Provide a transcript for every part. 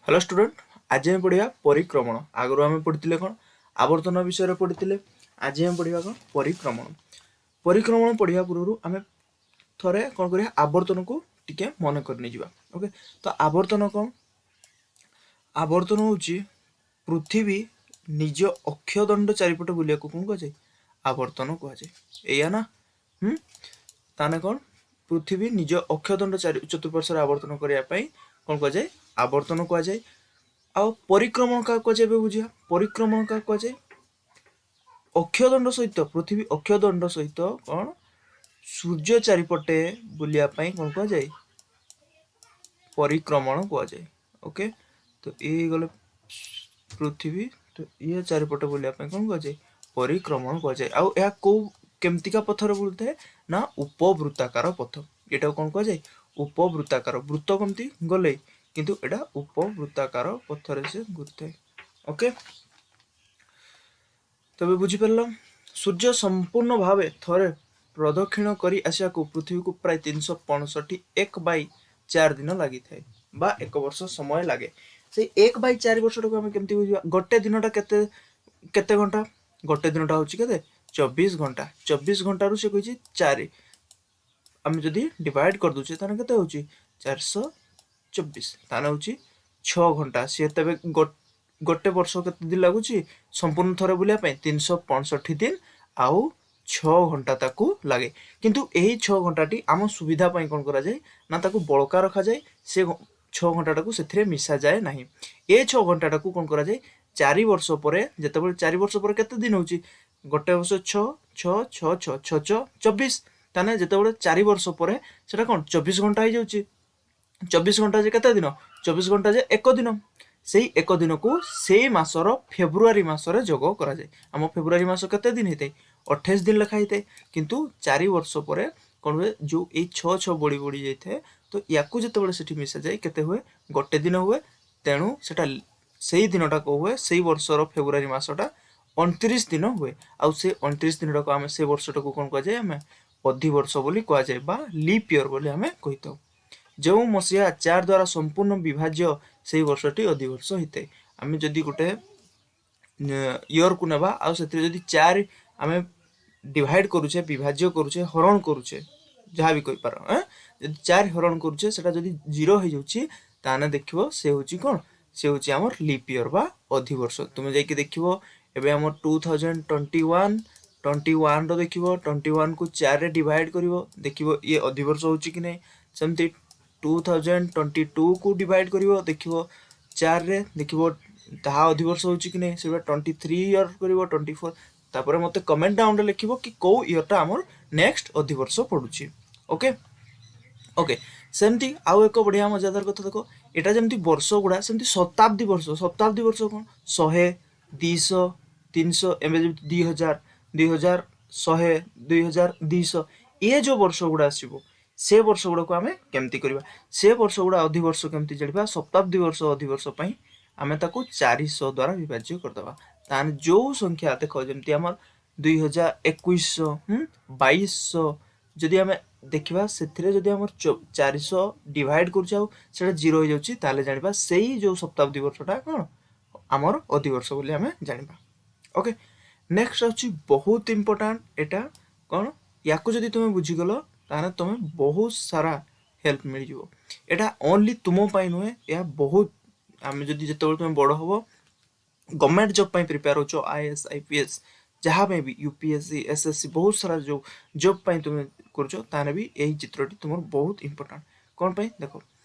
Hello student, ଆଜି ଆମେ ପଢ଼ିବା ପରିକ୍ରମଣ। ଆଗରୁ ଆମେ ପଢ଼ିଥିଲେ କ'ଣ? ଆବର୍ତ୍ତନ ବିଷୟରେ ପଢ଼ିଥିଲେ। ଆଜି ଆମେ ପଢ଼ିବା କ'ଣ? ପରିକ୍ରମଣ। ପରିକ୍ରମଣ ପଢ଼ିବା ପୂର୍ବରୁ ଆମେ ଥରେ କ'ଣ କରିବା? ଆବର୍ତ୍ତନକୁ ଟିକେ ମନେ କରି ନେଇଯିବା। ଓକେ, ତ ଆବର୍ତ୍ତନ କ'ଣ? ଆବର୍ତ୍ତନ ହେଉଛି ପୃଥିବୀ ନିଜ ଅକ୍ଷଦଣ୍ଡ ଚାରିପଟେ ବୁଲିବାକୁ କ'ଣ କୁହାଯାଏ? ଆବର୍ତ୍ତନ କୁହାଯାଏ। ଏଇଆ ନା? ତାହେଲେ କ'ଣ? ପୃଥିବୀ ନିଜ ଅକ୍ଷଦଣ୍ଡ ଚତୁଃପାର୍ଶ୍ୱରେ ଆବର୍ତ୍ତନ କରିବା ପାଇଁ କ'ଣ କୁହାଯାଏ? ଆବର୍ତ୍ତନ କୁହାଯାଏ। ଆଉ ପରିକ୍ରମଣ କାହାକୁ କୁହାଯାଏ? ଏବେ ବୁଝିବା। ପରିକ୍ରମଣ କାହାକୁ କୁହାଯାଏ? ଅକ୍ଷଦଣ୍ଡ ସହିତ, ପୃଥିବୀ ଅକ୍ଷଦଣ୍ଡ ସହିତ କ'ଣ, ସୂର୍ଯ୍ୟ ଚାରିପଟେ ବୁଲିବା ପାଇଁ କ'ଣ କୁହାଯାଏ? ପରିକ୍ରମଣ କୁହାଯାଏ। ଓକେ, ତ ଇଏ ହେଇଗଲେ ପୃଥିବୀ। ତ ଇଏ ଚାରିପଟେ ବୁଲିବା ପାଇଁ କ'ଣ କୁହାଯାଏ? ପରିକ୍ରମଣ କୁହାଯାଏ। ଆଉ ଏହା କୋଉ କେମିତିକା ପଥରେ ବୁଲୁଥାଏ ନା ଉପବୃତ୍ତାକାର ପଥ। ଏଟାକୁ କ'ଣ କୁହାଯାଏ? ଉପବୃତ୍ତାକାର। ବୃତ୍ତ କେମିତି ଗଲେ, କିନ୍ତୁ ଏଇଟା ଉପବୃତ୍ତାକାର ପଥରେ ସେ ଘୁରିଥାଏ। ଓକେ, ତେବେ ବୁଝିପାରିଲ? ସୂର୍ଯ୍ୟ ସମ୍ପୂର୍ଣ୍ଣ ଭାବେ ଥରେ ପ୍ରଦକ୍ଷିଣ କରି ଆସିବାକୁ ପୃଥିବୀକୁ ପ୍ରାୟ 365 1/4 ଦିନ ଲାଗିଥାଏ ବା ଏକ ବର୍ଷ ସମୟ ଲାଗେ। ସେଇ 1/4 ବର୍ଷଟାକୁ ଆମେ କେମିତି ବୁଝିବା? ଗୋଟେ ଦିନଟା କେତେ କେତେ ଘଣ୍ଟା? ଗୋଟେ ଦିନଟା ହେଉଛି କେତେ? 24 ଘଣ୍ଟା। 24 ଘଣ୍ଟାରୁ ସେ କହିଛି ଚାରି, ଆମେ ଯଦି ଡିଭାଇଡ୍ କରିଦେଉଛେ, ତାହେଲେ କେତେ ହେଉଛି? 424। ତାହେଲେ ହେଉଛି 6 ଘଣ୍ଟା। ସିଏ ତେବେ ଗୋଟେ ବର୍ଷ କେତେ ଦିନ ଲାଗୁଛି ସମ୍ପୂର୍ଣ୍ଣ ଥରେ ବୁଲିବା ପାଇଁ? 365 ଦିନ ଆଉ 6 ଘଣ୍ଟା ତାକୁ ଲାଗେ। କିନ୍ତୁ ଏହି 6 ଘଣ୍ଟାଟି ଆମ ସୁବିଧା ପାଇଁ କ'ଣ କରାଯାଏ ନା ତାକୁ ବଳକା ରଖାଯାଏ। ସେ 6 ଘଣ୍ଟାଟାକୁ ସେଥିରେ ମିଶାଯାଏ ନାହିଁ। ଏ 6 ଘଣ୍ଟାଟାକୁ କ'ଣ କରାଯାଏ? 4 ବର୍ଷ ପରେ ଯେତେବେଳେ, 4 ବର୍ଷ ପରେ କେତେ ଦିନ ହେଉଛି? ଗୋଟେ ବର୍ଷ 6, 6, 6, 6, 6, 6, 24। ତାହେଲେ ଯେତେବେଳେ 4 ବର୍ଷ ପରେ ସେଟା କ'ଣ 24 ଘଣ୍ଟା ହେଇଯାଉଛି। 24 ଘଣ୍ଟା ଯେ କେତେ ଦିନ? 24 ଘଣ୍ଟା ଯେ ଏକ ଦିନ। ସେଇ ଏକ ଦିନକୁ ସେଇ ମାସର ଫେବୃଆରୀ ମାସରେ ଯୋଗ କରାଯାଏ। ଆମ ଫେବୃଆରୀ ମାସ କେତେ ଦିନ ହେଇଥାଏ? 28 ଦିନ ଲେଖା ହେଇଥାଏ। କିନ୍ତୁ 4 ବର୍ଷ ପରେ କ'ଣ ହୁଏ? ଯେଉଁ ଏଇ 6 6 ବଢ଼ି ବଢ଼ି ଯାଇଥାଏ, ତ ୟାକୁ ଯେତେବେଳେ ସେଠି ମିଶାଯାଏ, କେତେ ହୁଏ? ଗୋଟେ ଦିନ ହୁଏ। ତେଣୁ ସେଟା ସେଇ ଦିନଟା କେଉଁ ହୁଏ? ସେଇ ବର୍ଷର ଫେବୃଆରୀ ମାସଟା 29 ଦିନ ହୁଏ। ଆଉ ସେ 29 ଦିନଟାକୁ ଆମେ, ସେ ବର୍ଷଟାକୁ କ'ଣ କୁହାଯାଏ? ଆମେ ଅଧିବର୍ଷ ବୋଲି କୁହାଯାଏ ବା ଲିପ୍ ଇୟର ବୋଲି ଆମେ କହିଥାଉ। ଯେଉଁ ମସିହା 4 ଦ୍ୱାରା ସମ୍ପୂର୍ଣ୍ଣ ବିଭାଜ୍ୟ, ସେଇ ବର୍ଷଟି ଅଧିବର୍ଷ ହେଇଥାଏ। ଆମେ ଯଦି ଗୋଟେ ଇୟରକୁ ନେବା ଆଉ ସେଥିରେ ଯଦି 4 ଆମେ ଡିଭାଇଡ୍ କରୁଛେ, ବିଭାଜ୍ୟ କରୁଛେ, ହରଣ କରୁଛେ, ଯାହା ବି କହିପାର, ଯଦି 4 ହରଣ କରୁଛେ, ସେଟା ଯଦି ଜିରୋ ହେଇଯାଉଛି, ତାହେଲେ ଦେଖିବ ସେ ହେଉଛି କ'ଣ? ସେ ହେଉଛି ଆମର ଲିପ୍ ଇୟର ବା ଅଧିବର୍ଷ। ତୁମେ ଯାଇକି ଦେଖିବ, ଏବେ ଆମର 2021, 21ର ଦେଖିବ, 21କୁ 4ରେ ଡିଭାଇଡ୍ କରିବ, ଦେଖିବ ଇଏ ଅଧିବର୍ଷ ହେଉଛି କି ନାହିଁ। ସେମିତି 2022କୁ ଡିଭାଇଡ୍ କରିବ, ଦେଖିବ 4ରେ, ଦେଖିବ ତାହା ଅଧିବର୍ଷ ହେଉଛି କି ନାହିଁ। ସେଗୁଡ଼ା 23 ଇୟର କରିବ, 24। ତାପରେ ମୋତେ କମେଣ୍ଟ ଡାଉନରେ ଲେଖିବ କି କେଉଁ ଇୟରଟା ଆମର ନେକ୍ସଟ ଅଧିବର୍ଷ ପଡ଼ୁଛି। ଓକେ ଓକେ ସେମିତି ଆଉ ଏକ ବଢ଼ିଆ ମଜାଦାର କଥା ଦେଖ। ଏଇଟା ଯେମିତି ବର୍ଷ ଗୁଡ଼ା, ସେମିତି ଶତାବ୍ଦୀ ବର୍ଷ। ଶତାବ୍ଦୀ ବର୍ଷ କ'ଣ? 100, 200, 300, ଏବେ ଯେମିତି 2000, 2100, 2200, ଏ ଯେଉଁ ବର୍ଷ ଗୁଡ଼ା ଆସିବ, ସେ ବର୍ଷ ଗୁଡ଼ାକୁ ଆମେ କେମିତି କରିବା? ସେ ବର୍ଷ ଗୁଡ଼ା ଅଧିବର୍ଷ କେମିତି ଜାଣିବା? ଶତାବ୍ଦୀ ବର୍ଷ ଅଧିବର୍ଷ ପାଇଁ ଆମେ ତାକୁ 400 ଦ୍ୱାରା ବିଭାଜ୍ୟ କରିଦେବା। ତାହେଲେ ଯେଉଁ ସଂଖ୍ୟା ଦେଖ, ଯେମିତି ଆମର 2000, 2100, 2200, ଯଦି ଆମେ ଦେଖିବା, ସେଥିରେ ଯଦି ଆମର 400 ଡିଭାଇଡ୍ କରୁଛେ ଆଉ ସେଇଟା ଜିରୋ ହେଇଯାଉଛି, ତାହେଲେ ଜାଣିବା ସେଇ ଯେଉଁ ଶତାବ୍ଦୀ ବର୍ଷଟା କ'ଣ ଆମର ଅଧିବର୍ଷ ବୋଲି ଆମେ ଜାଣିବା। ଓକେ, ନେକ୍ସଟ ଅଛି ବହୁତ ଇମ୍ପୋର୍ଟାଣ୍ଟ। ଏଇଟା କ'ଣ? ୟାକୁ ଯଦି ତୁମେ ବୁଝିଗଲ, ତାହେଲେ ତୁମେ ବହୁତ ସାରା ହେଲ୍ପ ମିଳିଯିବ। ଏଇଟା ଓନ୍ଲି ତୁମ ପାଇଁ ନୁହେଁ, ଏହା ବହୁତ ଆମେ ଯଦି ଯେତେବେଳେ ତୁମେ ବଡ଼ ହବ, ଗଭର୍ଣ୍ଣମେଣ୍ଟ ଜବ୍ ପାଇଁ ପ୍ରିପେୟାର ହେଉଛ, ଆଇଏଏସ୍, ଆଇପିଏସ୍, ଯାହା ପାଇଁ ବି, ୟୁପିଏସସି, ଏସ୍ଏସସି, ବହୁତ ସାରା ଯେଉଁ ଜବ୍ ପାଇଁ ତୁମେ କରୁଛ, ତାହେଲେ ବି ଏଇ ଚିତ୍ରଟି ତୁମର ବହୁତ ଇମ୍ପୋର୍ଟାଣ୍ଟ। କ'ଣ ପାଇଁ ଦେଖ।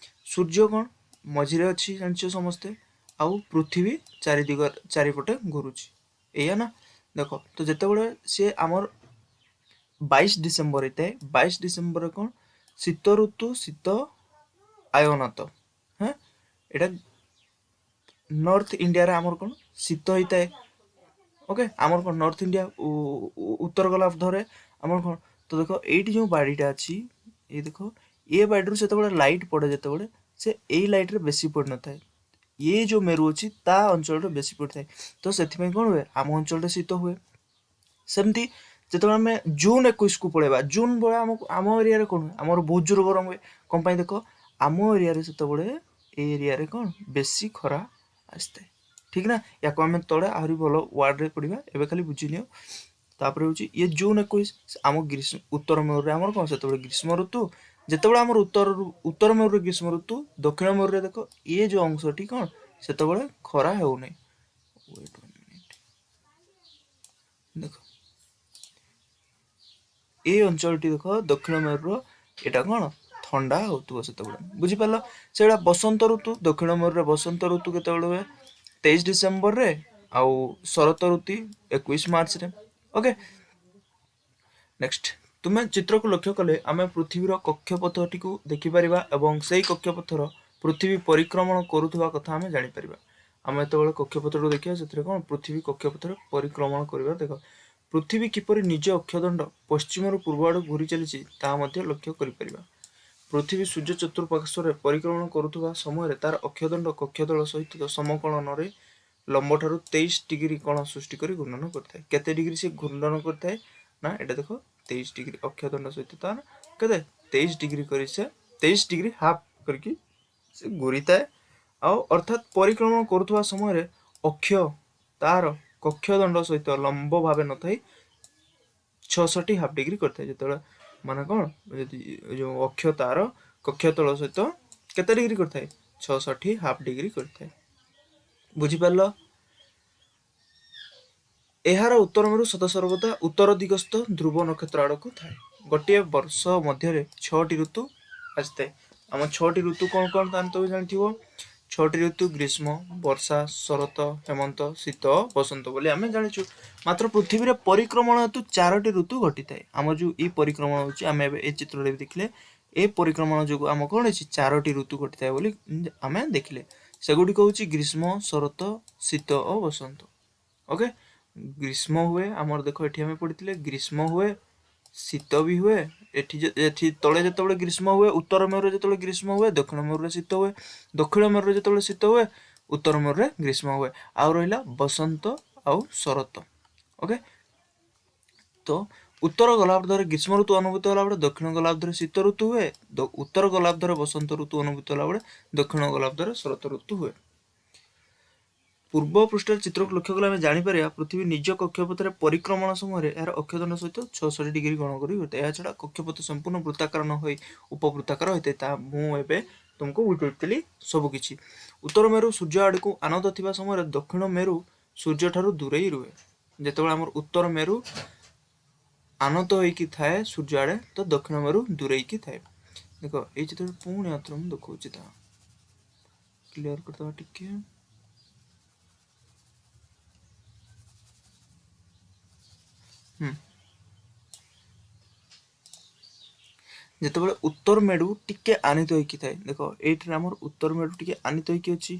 ସୂର୍ଯ୍ୟ କ'ଣ ମଝିରେ ଅଛି, ଜାଣିଛ ସମସ୍ତେ, ଆଉ ପୃଥିବୀ ଚାରିଦିଗ ଚାରିପଟେ ଘୁରୁଛି। ଏଇଆ ନା? ଦେଖ ତ, ଯେତେବେଳେ ସିଏ ଆମର 22 ଡିସେମ୍ବର ହେଇଥାଏ, 22 ଡିସେମ୍ବରରେ କ'ଣ ଶୀତ ଋତୁ, ଶୀତ ଆୟନାତ। ହଁ, ଏଇଟା ନର୍ଥ ଇଣ୍ଡିଆରେ ଆମର କ'ଣ ଶୀତ ହେଇଥାଏ। ଓକେ, ଆମର କ'ଣ ନର୍ଥ ଇଣ୍ଡିଆ, ଉତ୍ତର ଗୋଲାର୍ଦ୍ଧରେ ଆମର କ'ଣ, ତ ଦେଖ, ଏଇଠି ଯେଉଁ ବାଡ଼ିଟା ଅଛି, ଏଇ ଦେଖ, ଏ ବାଡ଼ିରୁ ସେତେବେଳେ ଲାଇଟ୍ ପଡ଼େ, ଯେତେବେଳେ ସେ ଏଇ ଲାଇଟ୍ରେ ବେଶୀ ପଡ଼ିନଥାଏ, ଏ ଯେଉଁ ମେରୁ ଅଛି ତା ଅଞ୍ଚଳରେ ବେଶୀ ପଡ଼ିଥାଏ। ତ ସେଥିପାଇଁ କ'ଣ ହୁଏ? ଆମ ଅଞ୍ଚଳରେ ଶୀତ ହୁଏ। ସେମିତି ଯେତେବେଳେ ଆମେ ଜୁନ୍ 21କୁ ପଳେଇବା, ଜୁନ୍ ବେଳେ ଆମକୁ ଆମ ଏରିଆରେ କ'ଣ ହୁଏ? ଆମର ବହୁତ ଜୋର ଗରମ ହୁଏ। କ'ଣ ପାଇଁ ଦେଖ, ଆମ ଏରିଆରେ ସେତେବେଳେ ଏ ଏରିଆରେ କ'ଣ ବେଶୀ ଖରା ଆସିଥାଏ, ଠିକ ନା? ୟାକୁ ଆମେ ତଳେ ଆହୁରି ଭଲ ୱାର୍ଡ଼ରେ ପଢ଼ିବା, ଏବେ ଖାଲି ବୁଝିନିଅ। ତାପରେ ହେଉଛି ଇଏ ଜୁନ୍ 21, ଆମ ଗ୍ରୀଷ୍ମ ଉତ୍ତର ମେରୁରେ ଆମର କ'ଣ ସେତେବେଳେ ଗ୍ରୀଷ୍ମ ଋତୁ। ଯେତେବେଳେ ଆମର ଉତ୍ତର ମେରୁରେ ଗ୍ରୀଷ୍ମ ଋତୁ, ଦକ୍ଷିଣ ମେରୁରେ ଦେଖ ଇଏ ଯେଉଁ ଅଂଶଟି କ'ଣ ସେତେବେଳେ ଖରା ହେଉନାହିଁ। ୱେଟ୍ ୱାନ୍ ମିନିଟ୍, ଦେଖ ଏଇ ଅଞ୍ଚଳଟି ଦେଖ ଦକ୍ଷିଣ ମେରୁର ଏଇଟା କ'ଣ ଥଣ୍ଡା ହେଉଥିବ ସେତେବେଳେ, ବୁଝିପାରିଲ? ସେଇଟା ବସନ୍ତ ଋତୁ। ଦକ୍ଷିଣ ମେରୁରେ ବସନ୍ତ ଋତୁ କେତେବେଳେ ହୁଏ? 23 ଡିସେମ୍ବରରେ, ଆଉ ଶରତ ଋତୁ 21 ମାର୍ଚ୍ଚରେ। ଓକେ, ନେକ୍ସଟ ତୁମେ ଚିତ୍ରକୁ ଲକ୍ଷ୍ୟ କଲେ ଆମେ ପୃଥିବୀର କକ୍ଷପଥଟିକୁ ଦେଖିପାରିବା ଏବଂ ସେଇ କକ୍ଷପଥର ପୃଥିବୀ ପରିକ୍ରମଣ କରୁଥିବା କଥା ଆମେ ଜାଣିପାରିବା। ଆମେ ଯେତେବେଳେ କକ୍ଷପଥକୁ ଦେଖିବା ସେଥିରେ କ'ଣ ପୃଥିବୀ କକ୍ଷପଥରେ ପରିକ୍ରମଣ କରିବା। ଦେଖ ପୃଥିବୀ କିପରି ନିଜ ଅକ୍ଷଦଣ୍ଡ ପଶ୍ଚିମରୁ ପୂର୍ବ ଆଡ଼କୁ ଘୁରି ଚାଲିଛି ତାହା ମଧ୍ୟ ଲକ୍ଷ୍ୟ କରିପାରିବା। ପୃଥିବୀ ସୂର୍ଯ୍ୟ ଚତୁଃପାର୍ଶ୍ୱରେ ପରିକ୍ରମଣ କରୁଥିବା ସମୟରେ ତାର ଅକ୍ଷଦଣ୍ଡ କକ୍ଷତଳ ସହିତ ସମକୋଣରେ ଲମ୍ବଠାରୁ 23 ଡିଗ୍ରୀ କୋଣ ସୃଷ୍ଟି କରି ଘୂର୍ଣ୍ଣନ କରିଥାଏ। କେତେ ଡିଗ୍ରୀ ସେ ଘୂର୍ଣ୍ଣନ କରିଥାଏ ନା ଏଇଟା ଦେଖ 23 ଡିଗ୍ରୀ ଅକ୍ଷଦଣ୍ଡ ସହିତ ତାର କେତେ 23 ଡିଗ୍ରୀ କରି ସେ 23 ଡିଗ୍ରୀ ହାଫ୍ କରିକି ସେ ଘୂରିଥାଏ। ଆଉ ଅର୍ଥାତ୍ ପରିକ୍ରମଣ କରୁଥିବା ସମୟରେ ଅକ୍ଷ ତାର କକ୍ଷଦଣ୍ଡ ସହିତ ଲମ୍ବ ଭାବେ ନଥାଇ 66 ହାଫ୍ ଡିଗ୍ରୀ କରିଥାଏ। ଯେତେବେଳେ ମାନେ କ'ଣ ଯଦି ଯେଉଁ ଅକ୍ଷ ତାର କକ୍ଷତଳ ସହିତ କେତେ ଡିଗ୍ରୀ କରିଥାଏ? 66 ହାଫ୍ ଡିଗ୍ରୀ କରିଥାଏ। ବୁଝିପାରିଲ? ଏହାର ଉତ୍ତର ମେରୁ ସଦାସର୍ବଦା ଉତ୍ତର ଦିଗସ୍ଥ ଧ୍ରୁବ ନକ୍ଷତ୍ର ଆଡ଼କୁ ଥାଏ। ଗୋଟିଏ ବର୍ଷ ମଧ୍ୟରେ 6ଟି ଋତୁ ଆସିଥାଏ। ଆମ 6ଟି ଋତୁ କ'ଣ କ'ଣ ତାହେଲେ ତମେ ଜାଣିଥିବ। 6ଟି ଋତୁ ଗ୍ରୀଷ୍ମ, ବର୍ଷା, ଶରତ, ହେମନ୍ତ, ଶୀତ, ବସନ୍ତ ବୋଲି ଆମେ ଜାଣିଛୁ। ମାତ୍ର ପୃଥିବୀରେ ପରିକ୍ରମଣ ହେତୁ 4ଟି ଋତୁ ଘଟିଥାଏ। ଆମର ଯେଉଁ ଏଇ ପରିକ୍ରମଣ ହେଉଛି, ଆମେ ଏବେ ଏ ଚିତ୍ରରେ ବି ଦେଖିଲେ, ଏ ପରିକ୍ରମଣ ଯୋଗୁଁ ଆମ କ'ଣ ହେଇଛି 4ଟି ଋତୁ ଘଟିଥାଏ ବୋଲି ଆମେ ଦେଖିଲେ। ସେଗୁଡ଼ିକ ହେଉଛି ଗ୍ରୀଷ୍ମ, ଶରତ, ଶୀତ ଓ ବସନ୍ତ। ଓକେ, ଗ୍ରୀଷ୍ମ ହୁଏ ଆମର, ଦେଖ ଏଠି ଆମେ ପଢ଼ିଥିଲେ ଗ୍ରୀଷ୍ମ ହୁଏ, ଶୀତ ବି ହୁଏ। ଏଠି ଏଠି ତଳେ ଯେତେବେଳେ ଗ୍ରୀଷ୍ମ ହୁଏ, ଉତ୍ତର ମେରୁରେ ଯେତେବେଳେ ଗ୍ରୀଷ୍ମ ହୁଏ, ଦକ୍ଷିଣ ମେରୁରେ ଶୀତ ହୁଏ। ଦକ୍ଷିଣ ମେରୁରେ ଯେତେବେଳେ ଶୀତ ହୁଏ, ଉତ୍ତର ମେରୁରେ ଗ୍ରୀଷ୍ମ ହୁଏ। ଆଉ ରହିଲା ବସନ୍ତ ଆଉ ଶରତ। ଓକେ, ତ ଉତ୍ତର ଗୋଲାର୍ଦ୍ଧରେ ଗ୍ରୀଷ୍ମ ଋତୁ ଅନୁଭୂତ ହେଲା ବେଳେ ଦକ୍ଷିଣ ଗୋଲାର୍ଦ୍ଧରେ ଶୀତ ଋତୁ ହୁଏ। ଉତ୍ତର ଗୋଲାର୍ଦ୍ଧରେ ବସନ୍ତ ଋତୁ ଅନୁଭୂତ ହେଲା ବେଳେ ଦକ୍ଷିଣ ଗୋଲାର୍ଦ୍ଧରେ ଶରତ ଋତୁ ହୁଏ। ପୂର୍ବ ପୃଷ୍ଠରେ ଚିତ୍ରକୁ ଲକ୍ଷ୍ୟ କଲେ ଆମେ ଜାଣିପାରିବା ପୃଥିବୀ ନିଜ କକ୍ଷପଥରେ ପରିକ୍ରମଣ ସମୟରେ ଏହାର ଅକ୍ଷଦଣ୍ଡ ସହିତ 66 ଡିଗ୍ରୀ କୋଣ କରି ଘୂରିଥାଏ। ଏହାଛଡ଼ା କକ୍ଷପଥ ସମ୍ପୂର୍ଣ୍ଣ ବୃତ୍ତାକାର ନ ହୋଇ ଉପବୃତ୍ତାକାର ହୋଇଥାଏ। ତାହା ମୁଁ ଏବେ ତୁମକୁ ବୁଝାଇଥିଲି ସବୁକିଛି। ଉତ୍ତର ମେରୁ ସୂର୍ଯ୍ୟ ଆଡ଼କୁ ଆନତ ଥିବା ସମୟରେ ଦକ୍ଷିଣ ମେରୁ ସୂର୍ଯ୍ୟଠାରୁ ଦୂରେଇ ରୁହେ। ଯେତେବେଳେ ଆମର ଉତ୍ତର ମେରୁ ଆନତ ହୋଇକି ଥାଏ ସୂର୍ଯ୍ୟ ଆଡ଼େ, ତ ଦକ୍ଷିଣ ମେରୁ ଦୂରେଇକି ଥାଏ। ଦେଖ ଏଇ ଚିତ୍ରରେ ପୁଣି ଆଉଥରେ ମୁଁ ଦେଖାଉଛି, ତାହା କ୍ଲିୟର କରିଦେବା ଟିକେ। ଯେତେବେଳେ ଉତ୍ତର ମେରୁ ଟିକେ ଆନିତ ହେଇକି ଥାଏ, ଦେଖ ଏଇଥିରେ ଆମର ଉତ୍ତର ମେରୁ ଟିକେ ଆନିତ ହେଇକି ଅଛି,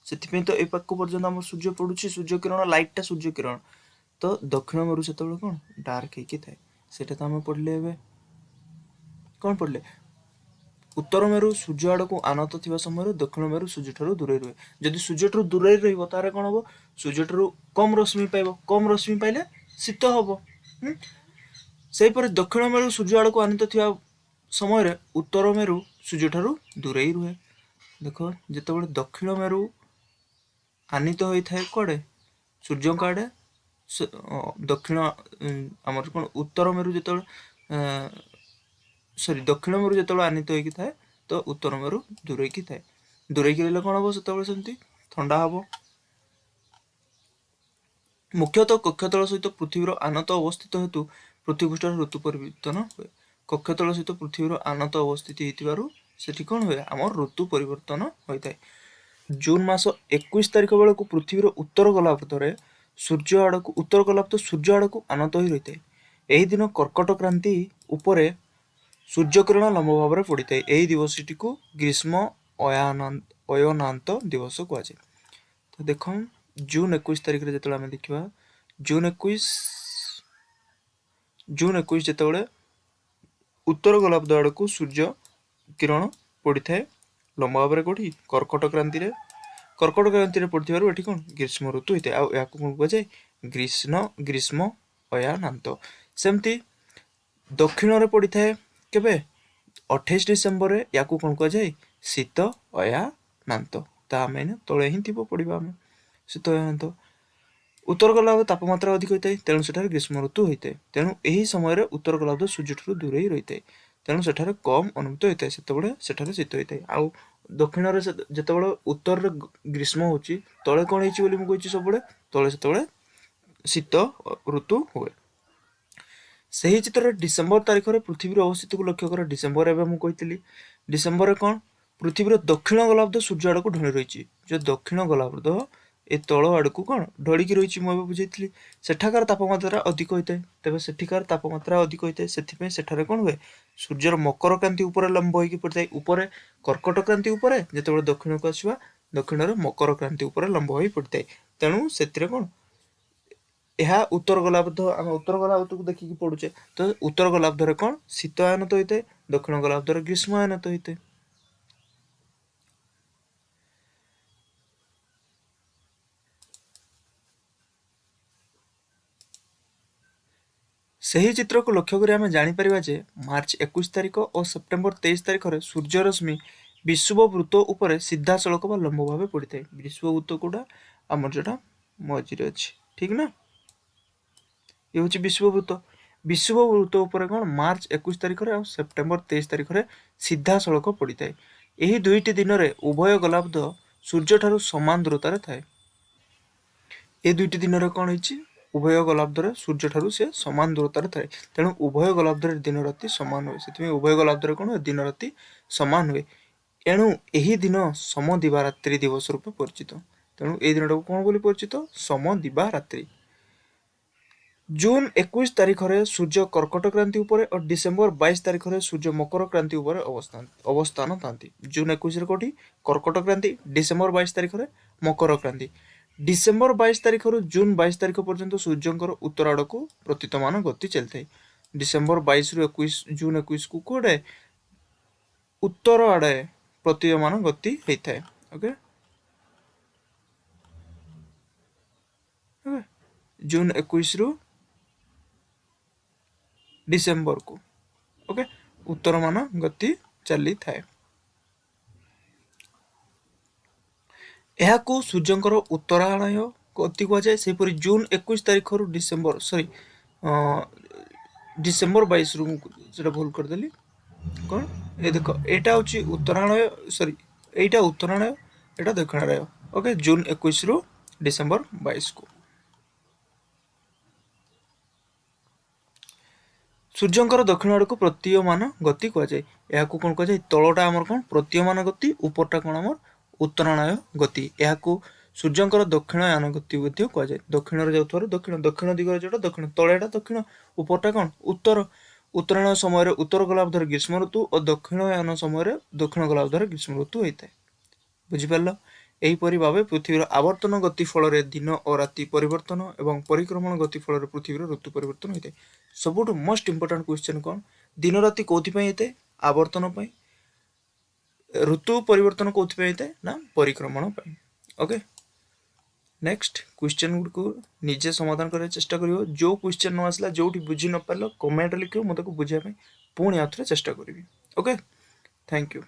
ସେଥିପାଇଁ ତ ଏ ପାଖକୁ ପର୍ଯ୍ୟନ୍ତ ଆମର ସୂର୍ଯ୍ୟ ପଡୁଛି, ସୂର୍ଯ୍ୟ କିରଣ, ଲାଇଟଟା ସୂର୍ଯ୍ୟ କିରଣ। ତ ଦକ୍ଷିଣ ମେରୁ ସେତେବେଳେ କ'ଣ ଡାର୍କ ହେଇକି ଥାଏ। ସେଇଟା ତ ଆମେ ପଢ଼ିଲେ ଏବେ। କ'ଣ ପଢ଼ିଲେ? ଉତ୍ତର ମେରୁ ସୂର୍ଯ୍ୟ ଆଡ଼କୁ ଆନତ ଥିବା ସମୟରେ ଦକ୍ଷିଣ ମେରୁ ସୂର୍ଯ୍ୟଠାରୁ ଦୂରେଇ ରୁହେ। ଯଦି ସୂର୍ଯ୍ୟଠାରୁ ଦୂରେଇ ରହିବ ତାହେଲେ କ'ଣ ହବ? ସୂର୍ଯ୍ୟଠାରୁ କମ୍ ରଶ୍ମି ପାଇବ, କମ୍ ରଶ୍ମି ପାଇଲେ ଶୀତ ହବ। ସେହିପରି ଦକ୍ଷିଣ ମେରୁ ସୂର୍ଯ୍ୟ ଆଡ଼କୁ ଆନିତ ଥିବା ସମୟରେ ଉତ୍ତର ମେରୁ ସୂର୍ଯ୍ୟଠାରୁ ଦୂରେଇ ରୁହେ। ଦେଖ ଯେତେବେଳେ ଦକ୍ଷିଣ ମେରୁ ଆନିତ ହୋଇଥାଏ କୁଆଡ଼େ? ସୂର୍ଯ୍ୟଙ୍କ ଆଡ଼େ। ଦକ୍ଷିଣ ଆମର କ'ଣ ଉତ୍ତର ମେରୁ ଯେତେବେଳେ ସରି ଦକ୍ଷିଣ ମେରୁ ଯେତେବେଳେ ଆନିତ ହେଇକି ଥାଏ ତ ଉତ୍ତର ମେରୁ ଦୂରେଇକି ଥାଏ। ଦୂରେଇକି ରହିଲେ କ'ଣ ହବ? ସେତେବେଳେ ସେମିତି ଥଣ୍ଡା ହବ। ମୁଖ୍ୟତଃ କକ୍ଷତଳ ସହିତ ପୃଥିବୀର ଆନତ ଅବସ୍ଥିତ ହେତୁ ପୃଥିବୀପୃଷ୍ଠରେ ଋତୁ ପରିବର୍ତ୍ତନ ହୁଏ। କକ୍ଷତଳ ସହିତ ପୃଥିବୀର ଆନତ ଅବସ୍ଥିତି ହେଇଥିବାରୁ ସେଠି କ'ଣ ହୁଏ? ଆମର ଋତୁ ପରିବର୍ତ୍ତନ ହୋଇଥାଏ। ଜୁନ୍ ମାସ 21 ତାରିଖ ବେଳକୁ ପୃଥିବୀର ଉତ୍ତର ଗୋଲାର୍ଦ୍ଧରେ ସୂର୍ଯ୍ୟ ଆଡ଼କୁ ଉତ୍ତର ଗୋଲାର୍ଦ୍ଧ ସୂର୍ଯ୍ୟ ଆଡ଼କୁ ଆନତ ହୋଇ ରହିଥାଏ। ଏହି ଦିନ କର୍କଟ କ୍ରାନ୍ତି ଉପରେ ସୂର୍ଯ୍ୟକିରଣ ଲମ୍ବ ଭାବରେ ପଡ଼ିଥାଏ। ଏହି ଦିବସଟିକୁ ଗ୍ରୀଷ୍ମ ଅୟନାନ୍ତ ଦିବସ କୁହାଯାଏ। ତ ଦେଖ ଜୁନ୍ 21 ତାରିଖରେ ଯେତେବେଳେ ଆମେ ଦେଖିବା, ଜୁନ୍ 21 ଯେତେବେଳେ ଉତ୍ତର ଗୋଲାର୍ଦ୍ଧ ଆଡ଼କୁ ସୂର୍ଯ୍ୟ କିରଣ ପଡ଼ିଥାଏ ଲମ୍ବ ଭାବରେ, କୋଉଠି? କର୍କଟ କ୍ରାନ୍ତିରେ। କର୍କଟ କ୍ରାନ୍ତିରେ ପଡ଼ିଥିବାରୁ ଏଠି କ'ଣ ଗ୍ରୀଷ୍ମ ଋତୁ ହୋଇଥାଏ। ଆଉ ଏହାକୁ କ'ଣ କୁହାଯାଏ? ଗ୍ରୀଷ୍ମ ଅୟନାନ୍ତ। ସେମିତି ଦକ୍ଷିଣରେ ପଡ଼ିଥାଏ କେବେ? 28 ଡିସେମ୍ବରରେ। ୟାକୁ କ'ଣ କୁହାଯାଏ? ଶୀତ ଅୟନାନ୍ତ। ନାନ୍ତ। ତା ଆମେ ଏଇନା ତଳେ ହିଁ ଥିବ, ପଡ଼ିବା ଆମେ ଶୀତୟାନାନ୍ତ। ଉତ୍ତର ଗୋଲାର୍ଦ୍ଧ ତାପମାତ୍ରା ଅଧିକ ହୋଇଥାଏ, ତେଣୁ ସେଠାରେ ଗ୍ରୀଷ୍ମ ଋତୁ ହୋଇଥାଏ। ତେଣୁ ଏହି ସମୟରେ ଉତ୍ତର ଗୋଲାର୍ଦ୍ଧ ସୂର୍ଯ୍ୟଠାରୁ ଦୂରେଇ ରହିଥାଏ, ତେଣୁ ସେଠାରେ କମ୍ ଅନୁଭୂତ ହୋଇଥାଏ, ସେତେବେଳେ ସେଠାରେ ଶୀତ ହୋଇଥାଏ। ଆଉ ଦକ୍ଷିଣରେ ଯେତେବେଳେ ଉତ୍ତରରେ ଗ୍ରୀଷ୍ମ ହେଉଛି, ତଳେ କ'ଣ ହେଇଛି ବୋଲି ମୁଁ କହିଛି, ସବୁବେଳେ ତଳେ ସେତେବେଳେ ଶୀତ ଋତୁ ହୁଏ। ସେହି ଚିତ୍ରରେ ଡିସେମ୍ବର ତାରିଖରେ ପୃଥିବୀର ଅବସ୍ଥିତିକୁ ଲକ୍ଷ୍ୟ କର। ଡିସେମ୍ବର ଏବେ ମୁଁ କହିଥିଲି, ଡିସେମ୍ବରରେ କ'ଣ ପୃଥିବୀର ଦକ୍ଷିଣ ଗୋଲାର୍ଦ୍ଧ ସୂର୍ଯ୍ୟ ଆଡ଼କୁ ଢଳି ରହିଛି। ଯେଉଁ ଦକ୍ଷିଣ ଗୋଲାର୍ଦ୍ଧ ଏ ତଳ ଆଡ଼କୁ କ'ଣ ଢଳିକି ରହିଛି, ମୁଁ ଏବେ ବୁଝେଇଥିଲି। ସେଠାକାର ତାପମାତ୍ରା ଅଧିକ ହୋଇଥାଏ। ତେବେ ସେଠିକାର ତାପମାତ୍ରା ଅଧିକ ହୋଇଥାଏ, ସେଥିପାଇଁ ସେଠାରେ କ'ଣ ହୁଏ? ସୂର୍ଯ୍ୟର ମକର କ୍ରାନ୍ତି ଉପରେ ଲମ୍ବ ହେଇକି ପଡ଼ିଥାଏ। ଉପରେ କର୍କଟ କ୍ରାନ୍ତି ଉପରେ, ଯେତେବେଳେ ଦକ୍ଷିଣକୁ ଆସିବା, ଦକ୍ଷିଣରେ ମକର କ୍ରାନ୍ତି ଉପରେ ଲମ୍ବ ହୋଇ ପଡ଼ିଥାଏ। ତେଣୁ ସେଥିରେ କ'ଣ ଏହା ଉତ୍ତର ଗୋଲାର୍ଦ୍ଧ, ଆମେ ଉତ୍ତର ଗୋଲାର୍ଦ୍ଧକୁ ଦେଖିକି ପଢୁଛେ, ତ ଉତ୍ତର ଗୋଲାର୍ଦ୍ଧରେ କ'ଣ ଶୀତ ଆୟନତ ହୋଇଥାଏ, ଦକ୍ଷିଣ ଗୋଲାର୍ଦ୍ଧରେ ଗ୍ରୀଷ୍ମ ଆୟନତ ହୋଇଥାଏ। ସେହି ଚିତ୍ରକୁ ଲକ୍ଷ୍ୟ କରି ଆମେ ଜାଣିପାରିବା ଯେ ମାର୍ଚ୍ଚ 21 ତାରିଖ ଓ ସେପ୍ଟେମ୍ବର 23 ତାରିଖରେ ସୂର୍ଯ୍ୟରଶ୍ମି ବିଷୁବ ବୃତ୍ତ ଉପରେ ସିଧାସଳଖ ବା ଲମ୍ବ ଭାବେ ପଡ଼ିଥାଏ। ବିଷୁବ ବୃତ୍ତ କୋଉଟା? ଆମର ଯୋଉଟା ମଝିରେ ଅଛି, ଠିକ ନା? ଇଏ ହେଉଛି ବିଷୁବ ବୃତ୍ତ। ବିଷୁବ ବୃତ୍ତ ଉପରେ କ'ଣ ମାର୍ଚ୍ଚ 21 ତାରିଖରେ ଆଉ ସେପ୍ଟେମ୍ବର 23 ତାରିଖରେ ସିଧାସଳଖ ପଡ଼ିଥାଏ। ଏହି ଦୁଇଟି ଦିନରେ ଉଭୟ ଗୋଲାର୍ଦ୍ଧ ସୂର୍ଯ୍ୟଠାରୁ ସମାନ ଦୂରତାରେ ଥାଏ। ଏ ଦୁଇଟି ଦିନରେ କ'ଣ ହେଇଛି? ଉଭୟ ଗୋଲାର୍ଦ୍ଧରେ ସୂର୍ଯ୍ୟଠାରୁ ସେ ସମାନ ଦୂରତାରେ ଥାଏ। ତେଣୁ ଉଭୟ ଗୋଲାର୍ଦ୍ଧରେ ଦିନ ରାତି ସମାନ ହୁଏ। ସେଥିପାଇଁ ଉଭୟ ଗୋଲାର୍ଦ୍ଧରେ କ'ଣ ହୁଏ? ଦିନ ରାତି ସମାନ ହୁଏ। ଏଣୁ ଏହି ଦିନ ସମଦିବାରାତ୍ରି ଦିବସ ରୂପେ ପରିଚିତ। ତେଣୁ ଏଇ ଦିନଟାକୁ କ'ଣ ବୋଲି ପରିଚିତ? ସମଦିବାରାତ୍ରି। ଜୁନ୍ 21 ତାରିଖରେ ସୂର୍ଯ୍ୟ କର୍କଟ କ୍ରାନ୍ତି ଉପରେ ଓ ଡିସେମ୍ବର 22 ତାରିଖରେ ସୂର୍ଯ୍ୟ ମକର କ୍ରାନ୍ତି ଉପରେ ଅବସ୍ଥାନ ଥାନ୍ତି। ଜୁନ୍ 21ରେ କୋଉଠି କର୍କଟ କ୍ରାନ୍ତି, ଡିସେମ୍ବର 22 ତାରିଖରେ ମକର କ୍ରାନ୍ତି। ଡିସେମ୍ବର 22 ତାରିଖରୁ ଜୁନ୍ 22 ତାରିଖ ପର୍ଯ୍ୟନ୍ତ ସୂର୍ଯ୍ୟଙ୍କର ଉତ୍ତର ଆଡ଼କୁ ପ୍ରତିତମାନ ଗତି ଚାଲିଥାଏ। ଡିସେମ୍ବର 22ରୁ 21, ଜୁନ୍ 21କୁ କୁଆଡ଼େ ଉତ୍ତର ଆଡ଼େ ପ୍ରତୀୟମାନ ଗତି ହେଇଥାଏ। ଓକେ, ଜୁନ୍ 21ରୁ ଡିସେମ୍ବରକୁ ଓକେ ଉତ୍ତରମାନ ଗତି ଚାଲିଥାଏ। ଏହାକୁ ସୂର୍ଯ୍ୟଙ୍କର ଉତ୍ତରାୟଣ ଗତି କୁହାଯାଏ। ସେହିପରି ଜୁନ୍ 21 ତାରିଖରୁ ଡିସେମ୍ବର ସରି ଡିସେମ୍ବର 22ରୁ, ମୁଁ ସେଟା ଭୁଲ କରିଦେଲି, କ'ଣ ଏ ଦେଖ ଏଇଟା ହେଉଛି ଉତ୍ତରାୟଣ, ସରି ଏଇଟା ଉତ୍ତରାୟଣ, ଏଇଟା ଦକ୍ଷିଣାୟଣ। ଓକେ, ଜୁନ୍ 21ରୁ ଡିସେମ୍ବର 22କୁ ସୂର୍ଯ୍ୟଙ୍କର ଦକ୍ଷିଣ ଆଡ଼କୁ ପ୍ରତୀୟମାନ ଗତି କୁହାଯାଏ। ଏହାକୁ କ'ଣ କୁହାଯାଏ? ତଳଟା ଆମର କ'ଣ ପ୍ରତୀୟମାନ ଗତି, ଉପରଟା କ'ଣ ଆମର ଉତ୍ତରାୟଣ ଗତି। ଏହାକୁ ସୂର୍ଯ୍ୟଙ୍କର ଦକ୍ଷିଣାୟନ ଗତି ମଧ୍ୟ କୁହାଯାଏ। ଦକ୍ଷିଣରେ ଯାଉଥିବାରୁ ଦକ୍ଷିଣ, ଦକ୍ଷିଣ ଦିଗରେ ଯେଉଁଟା ଦକ୍ଷିଣ, ତଳେଟା ଦକ୍ଷିଣ, ଉପରଟା କ'ଣ ଉତ୍ତର। ଉତ୍ତରାୟଣ ସମୟରେ ଉତ୍ତର ଗୋଲାର୍ଦ୍ଧରେ ଗ୍ରୀଷ୍ମ ଋତୁ ଓ ଦକ୍ଷିଣାୟନ ସମୟରେ ଦକ୍ଷିଣ ଗୋଲାର୍ଦ୍ଧରେ ଗ୍ରୀଷ୍ମ ଋତୁ ହୋଇଥାଏ। ବୁଝିପାରିଲ? ଏହିପରି ଭାବେ ପୃଥିବୀର ଆବର୍ତ୍ତନ ଗତି ଫଳରେ ଦିନ ଓ ରାତି ପରିବର୍ତ୍ତନ ଏବଂ ପରିକ୍ରମଣ ଗତି ଫଳରେ ପୃଥିବୀର ଋତୁ ପରିବର୍ତ୍ତନ ହୋଇଥାଏ। ସବୁଠୁ ମୋଷ୍ଟ ଇମ୍ପୋର୍ଟାଣ୍ଟ କ୍ୱେଶ୍ଚନ୍ କ'ଣ? ଦିନ ରାତି କୋଉଥିପାଇଁ ହେଇଥାଏ? ଆବର୍ତ୍ତନ ପାଇଁ। ଋତୁ ପରିବର୍ତ୍ତନ କୋଉଥିପାଇଁ ହେଇଥାଏ? ନା ପରିକ୍ରମଣ ପାଇଁ। ଓକେ, ନେକ୍ସଟ କ୍ୱେଶ୍ଚନ୍ ଗୁଡ଼ିକୁ ନିଜେ ସମାଧାନ କରିବାକୁ ଚେଷ୍ଟା କରିବ। ଯେଉଁ କ୍ୱେଶ୍ଚନ୍ ନ ଆସିଲା, ଯେଉଁଠି ବୁଝି ନ ପାରିଲ, କମେଣ୍ଟ ଲେଖିବ, ମୁଁ ତାକୁ ବୁଝିବା ପାଇଁ ପୁଣି ଆଉ ଥରେ ଚେଷ୍ଟା କରିବି। Okay, thank you.